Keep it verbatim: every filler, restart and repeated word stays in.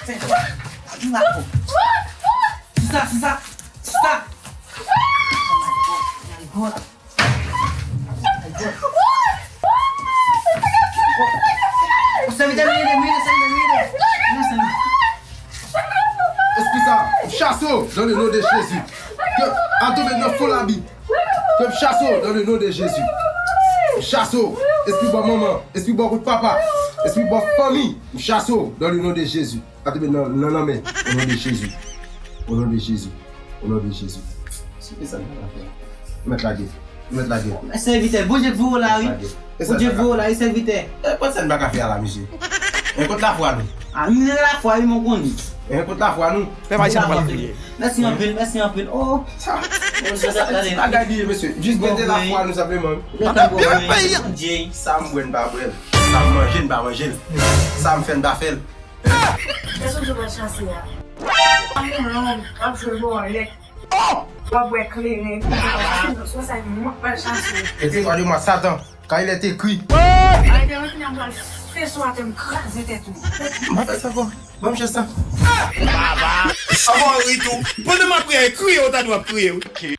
Fè, fè. Vin la, po. Sista, sista, sista. Oh my God, my God. Sèvitè, vini, vini, sèvitè, vini. Vini, sèvitè. Espri sa, m chase w dans le nom de Jésus. Ke al tonbe nan fon labi. Ke m chase w dans le nom de Jésus. M chase w. Espri bò manman, espri bò kot papa, espri bò fanmi. M chase w dans le nom de Jésus. Atoumen nan, nan lanmè. Au nom de Jésus. Au nom de Jésus. Au nom de Jésus. Se ki sa n ap fè? Ou mèt lage. Ou mèt lage. Sèvitè, Bondye k voye w la, wi. Lage. Bondye k voye w la, wi, sèvitè. E, pran sa n pa ka fè a la, mesye. E, kot lafwa nou? A, m gen lafwa, wi, mwen konnen. E, kot lafwa nou? Pè Mayisan pa priye. Mèsi anpil, mèsi anpil. Oh. Sa, se sa, ti bagay li ye, mesye. Jis gen de lafwa, nou senpleman. N ap pèdi peyi a. Sa m bwè, n pa bwè l. Sa m manje, n pa manje l. Sa m fè, n pa fè l. Kèson w pral chase a? Anmwey, w ap jwe bòlèt. W ap bwè kleren. Sou sa, mwen pral chase. Epi, gade mwa Satan, quand il est écrit. Arete, mwen fini ap pral fè sou atè, m kraze tèt ou. M pa fè sa ankò. Ban m chans sa. Avan w ri tou. Pandan m ap ri, kriye, w ta dwe ap kriye, wi.